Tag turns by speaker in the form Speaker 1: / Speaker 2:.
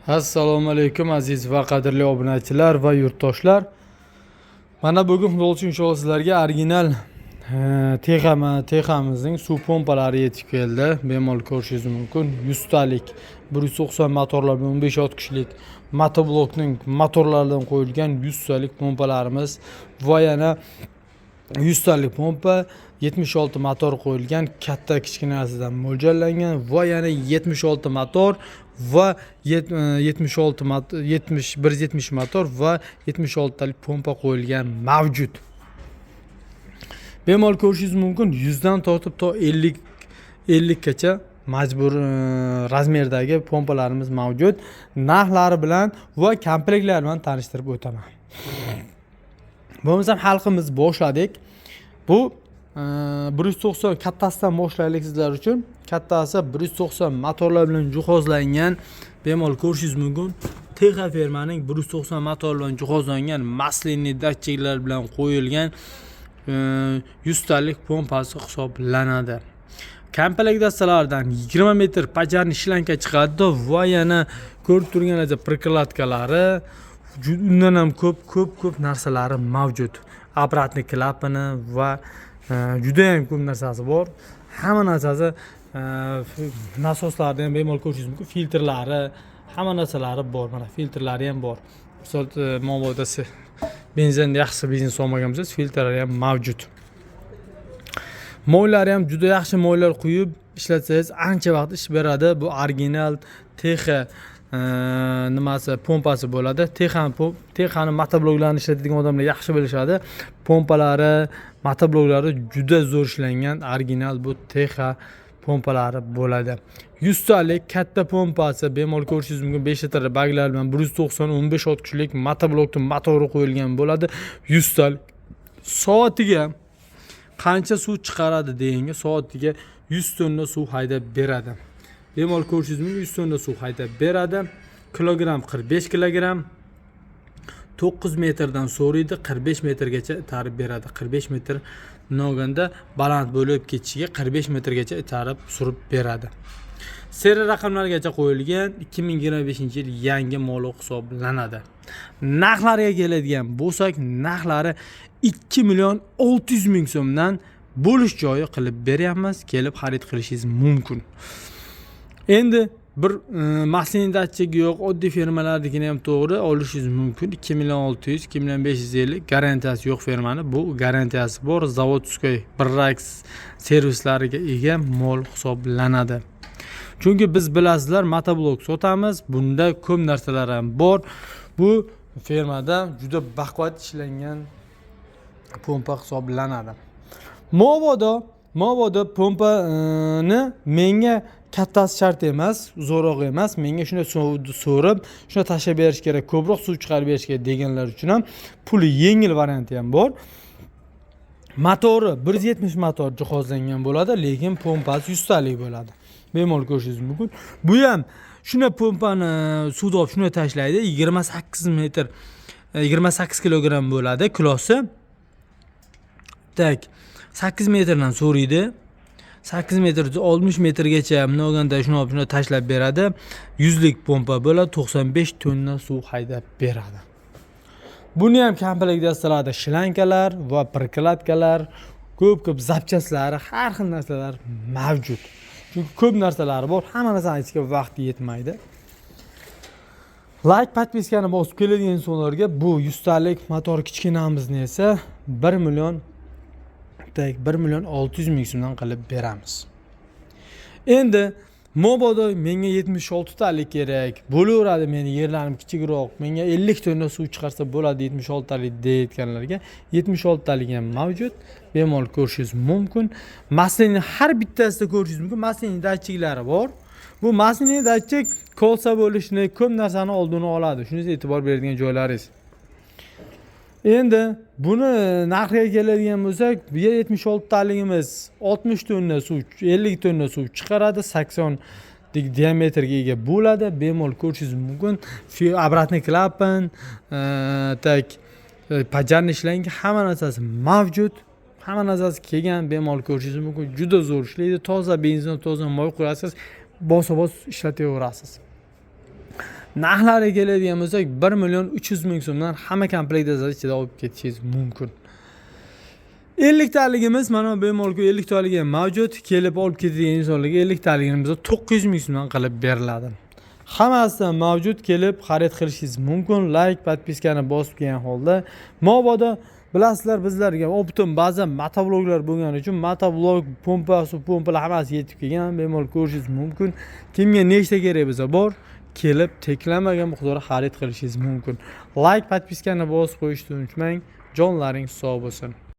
Speaker 1: Assalomu alaykum, aziz va qadrli obunachilar va yurtdoshlar. Mana bugun, Xudo xohlasa, inshaalloh, sizlarga original Texamizning suv pompalari yetib keldi. Bemalol ko'rishingiz mumkin. 100 talik 190 motorlar bilan, 15 ot kuchlik motoblokning motorlaridan qo'yilgan 100 talik pompalarimiz va yana 100 talik pompa, 76 motor qo'yilgan, katta kichkinasidan mo'ljallangan va yana 76 motor va 76 70 170 motor va 76 talik pompa qo'yilgan mavjud. Bemalol ko'rishingiz mumkin, 100 dan tortib to 50 50 gacha majbur razmerdagi pompalarimiz mavjud. Narxlari bilan va komplektlar bilan tanishtirib o'taman. Bo'lmasam, xalqimiz boshladik. Bu 190 kattasidan boshlaylik sizlar uchun. Kattasi 190 motorlar bilan jihozlangan. Bemalol ko'rishingiz mumkin. Texa firmaning 190 motor bilan jihozlangan, масляный datchiklar bilan qo'yilgan 100 talik pompasi hisoblanadi. Komplekt dastalaridan 20 metr пожарный шланга chiqadi va yana ko'rib turganingizdek прокладка lari, undan ham ko'p ko'p ko'p narsalari mavjud. Обратный klapani va judayam ko'p narsasi bor. Hamma narsasi, nasoslarni ham bemalol ko'rishingiz mumkin, filtrlari, hamma narsalari bor. Mana, filtrlari ham bor. Misol, mabodo benzin, yaxshi benzin solmagan bo'lsangiz, filtrlari ham mavjud. Moylari ham juda yaxshi, moylar quyib ishlatsangiz, ancha vaqt ish beradi. Bu original Texa nimasi, pompasi bo'ladi. Texani motobloklarni ishlatadigan odamlar yaxshi bilishadi. Pompalari, motobloklari juda zo'r ishlangan, original bu Texa pompalari bo'ladi. 100 talik katta pompasi, bemalol ko'rishingiz mumkin, 5 litr baklar bilan 190 15 ot kuchlik motoblokni motori qo'yilgan bo'ladi. 100 talik soatiga qancha suv chiqaradi deganga, soatiga 100 tonna suv haydab beradi. Bemalol ko'rishingiz mumkin, 100 tonna suv haydab beradi. Kilogramm 45 kilogramm. 9 metrdan so'raydi, 45 metrgacha itarib beradi. 45 metr olganda baland bo'lib ketishiga 45 metrgacha itarib surib beradi. Seriya raqamlargacha qo'yilgan, 2025 yil yangi moli hisoblanadi. Narxlariga keladigan bo'lsak, narxlari 2 million 600 ming so'mdan bo'lish joyi qilib beryapmiz, kelib xarid qilishingiz mumkin. Endi bir масляный datchigi yo'q oddiy firmalarnikini ham to'g'ri olishingiz mumkin, 2 million 600, 2 million 550, garantiyasi yo'q firmani. Bu garantiyasi bor, заводской Braks servislariga ega mol hisoblanadi. Chunki biz, bilasizlar, motoblok sotamiz, bunda ko'p narsalar ham bor. Bu firmada juda baquvvat ishlangan pompa hisoblanadi. Mabodo pompani menga kattasi shart emas, zo'rroq emas, menga shunday suvni so'rib, shunday tashlab berish kerak, ko'proq suv chiqarib berish kerak deganlar uchun ham puli yengil varianti ham bor. Motori 170 motor jihozlangan bo'ladi, lekin pompasi 100 talik bo'ladi. Bemalol ko'rishingiz mumkin. Bu ham shunday pompani suvda olib shunday tashlaydi, 28 metr, 28 kilogramm bo'ladi kilosi. Так, 8 metrdan so'raydi, 8 metr, 60 metrgacha bunday olganda shuni olib shunday tashlab beradi. 100 lik pompa bo'ladi, 95 tonna suv haydab beradi. Buni ham komplekt dastalarida шланга lar va прокладка lar, ko'p ko'p запчасть lari, har xil narsalar mavjud. Chunki ko'p narsalari bor, hamma narsani aytishga vaqt yetmaydi. Layk, подписка ni bosib keladigan insonlarga bu 100 talik motor kichkinamizni esa 1 million, так, 1 million 600 ming so'mdan qilib beramiz. Endi mabodo menga 76 talik kerak bo'laveradi, meni yerlarim kichikroq, menga 50 tonna suv chiqarsa bo'ladi 76 talik deyayotganlarga 76 talik ham mavjud, bemalol ko'rishingiz mumkin. Масляный har bittasida ko'rishingiz mumkin, масляный datchiklari bor. Bu масляный datchik kolsa bo'lishini, ko'p narsani oldini oladi. Shunisi e'tibor beradigan joylaringiz. Endi buni narxiga keladigan bo'lsak, bu 76 taligimiz 60 tonna suv, 50 tonna suv chiqaradi, 80 diametrga ega bo'ladi. Bemalol ko'rishingiz mumkin. Обратный klapan, так, пожарный шланг, hamma narsasi mavjud, hamma narsasi kelgan. Bemalol ko'rishingiz mumkin, juda zo'r ishlaydi. Toza benzin, toza moy qo'yasiz, bosa bos ishlataverasiz. Narxlariga keladigan bo'lsak, 1 300 000 so'mdan hamma komplektatsiya ichida olib ketishingiz mumkin. 50 taligimiz mana bemalol, 50 taligi ham mavjud. Kelib olib ketadigan insonlarga 50 taligini biza 900 000 so'mdan qilib beriladi. Hammasidan mavjud, kelib xarid qilishingiz mumkin. Layk, подписка ni bosib kelgan holda, mabodo bilasizlar, bizlarga оптом ba'zan motobloklar bo'lgani uchun motoblok, pompa, suv pompalar hammasi yetib kelgan, bemalol ko'rishingiz mumkin. Kimga nechta kerak bo'lsa bor, kelib cheklanmagan miqdorda xarid qilishingiz mumkin. Layk, подписка ni bosib qo'yishni unutmang. Jonlaring sog' bo'lsin.